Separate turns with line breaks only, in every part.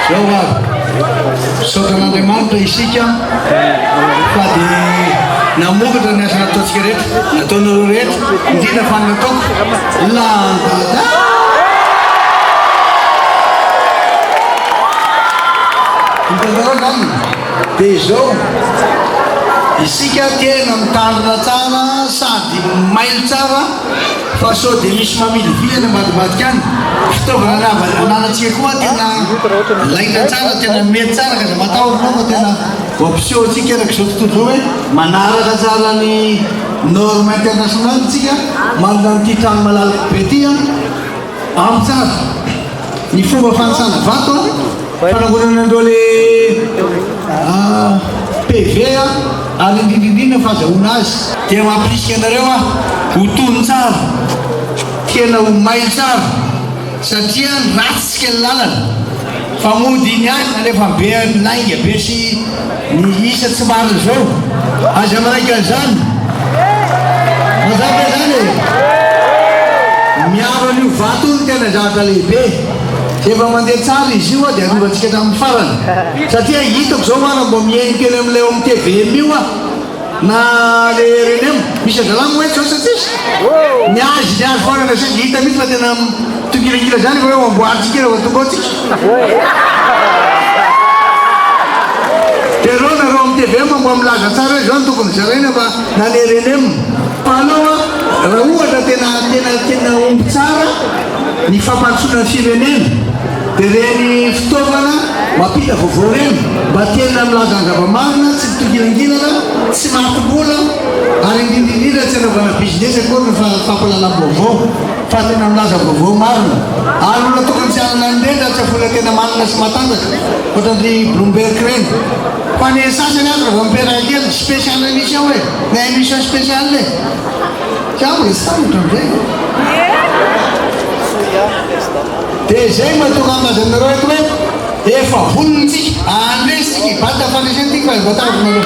Zao ary, misaotra an'Andriamanitra isika fa dia namokatra ny asa nataontsika rehetra, nataonareo rehetra, indrindra fa ny nataoko. Landada! Hitanareo izany? Dia izao, isika tena mitandrina tsara sady mailo tsara fa sao dia misy mamilivily any ambadimbadika any. Fitaovana ananantsika koa tena laitra tsara, tena mety tsara ka aza matahotra ianao fa tena ho ampiseho antsika araka izao tontolo izao hoe manaraka tsara ny norme internationale isika manana an'ity trano malalaka be ity an. Ampy tsara ny fomba fanisana vato an, fanangonana an'ireo le PV an, ary indrindra indrindra ny fahazahoana azy. Dia mampirisika anareo aho ho tony tsara, tena ho mailo tsara satria ratsy tsika ny lalana fa mody ny ahy nalefa be lainga be sy ny isa tsy marina izao. Aza manaiky an'izany. Mazava ve izany e? Miaro an'io vato io no tena zavatra lehibe. Efa mandeha tsara izy io dia arovantsika hatramin'ny farany. Satria hitako izao hoa raha mba mihaino kely amin'ilay ao amin'ny tvm io aho na le rnm, misy an-drahalahy moa eto izao sa tsisy? Ny azy ny azy foana no seza, hita mihitsy fa tena mitongilangila izany fa hoe ho amboarintsika io rehefa tonga ao tsika. Dia reo nareo amin'ny tvm mba milaza tsara hoe izao no tokony zaraina fa na le rnm. Fa aleo raha ohatra tena tena tena omby tsara ny fampandrosoana ny firenena dia ireny fitaovana mampita vaovao ireny mba tena milaza ny zava-marina, tsy mitongilangilana, tsy matim-bola ary indrindra indrindra tsy anaovana business akory ny fampahalalam-baovao fa tena milaza vaovao marina ary olona tokony tsy hanana an'ireny raha tsy olona tena manana sy matanjaka ohatran'ry Bloomberg ireny fa ny sasany aza raha vao mipetraka kely spécial émission e, na émission spéciale e. Za mbola tsy tany hatramizay. Dia izay no mahatonga ahy milaza aminareo eto hoe efa vonona isika, handresy isika, hibata fandresena ity fa aza matahotra nareo.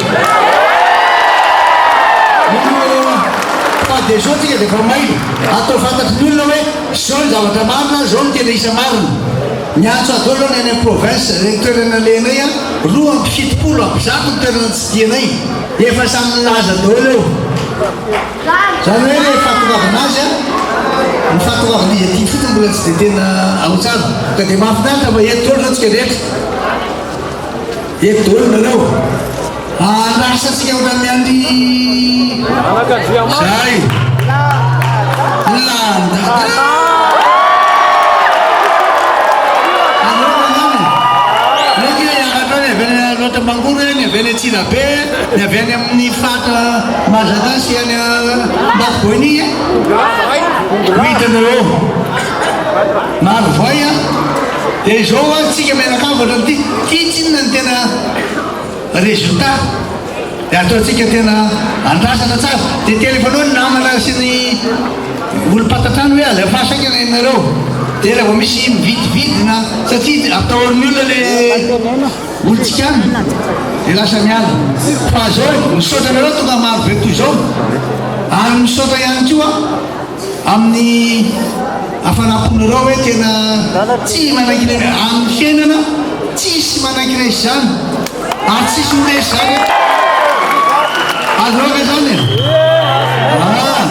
Fa dia izao tsika dia efa mailo, atao fantatry ny olona hoe izao ny zavatra marina, izao no tena isa marina. Miantso ahy daholo ny any amin'ny province, ireny toerana alehanay an, 172 ny toerana nitsidihanay, efa samy milaza daholo eo. Zany hoe le fahatongavana azy an, ny fahatongavana izy aty fotsiny mbola tsy dia tena ao tsara. Ka dia mahafinaritra fa eto daholo zao tsika rehetra. Eto daholo nareo. Andrasantsika ohatran'ny miandry zay. Landada. Mangoro ny avy any Antsirabe, ny avy any amin'ny faritra Mahajanga sy any Ambatoboeny e. Ho hitanareo. Marovoay a. Dia izao a, tsika mianakavy ohatran'ity. Ity tsinona ny tena résultat. Dia ataontsika tena andrasana tsara. Dia telefonao ny namana sy ny olom-pantatrany hoe alefaso haingana ianareo. Dia raha vao misy mividividy na satria atahorin'ny olona le Olontsika any dia lasa miala. Fa zao, misaotra anareo tonga maro be toy izao ary misaotra ihany koa amin'ny hafanam-ponareo hoe tena tsy manaiky amin'ny fiainana tsisy manaiky resy izany ary tsisy ho resy izany eto. Azonareo ve izany e? Ah,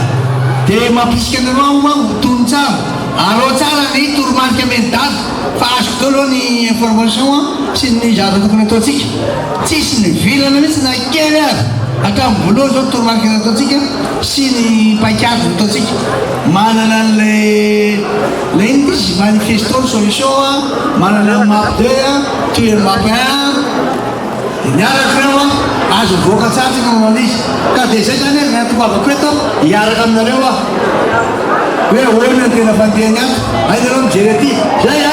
dia mampirisika anareo aho ho tony tsara. Araho tsara ny toromarika amen'i Dada. Fa azoko daholo aloha ny information sy ny zavatra tokony ataontsika. Tsisy nivilana mihitsy na kely ary hatramin'ny voalohany izao ny toromarika nataontsika sy ny paikady nataontsika. Manana an'ilay ilay inona ity izy manifesto ny solution, manana ny map 2, toy ny map 1. Dia miaraka ireo an, azo mivoaka tsara tsika manao an'izy. Ka dia izay izany ny hahatongavako eto, hiaraka aminareo aho. Hoe ahoana ny tena fandehany ato. Hay nareo mijery aty. Zay a!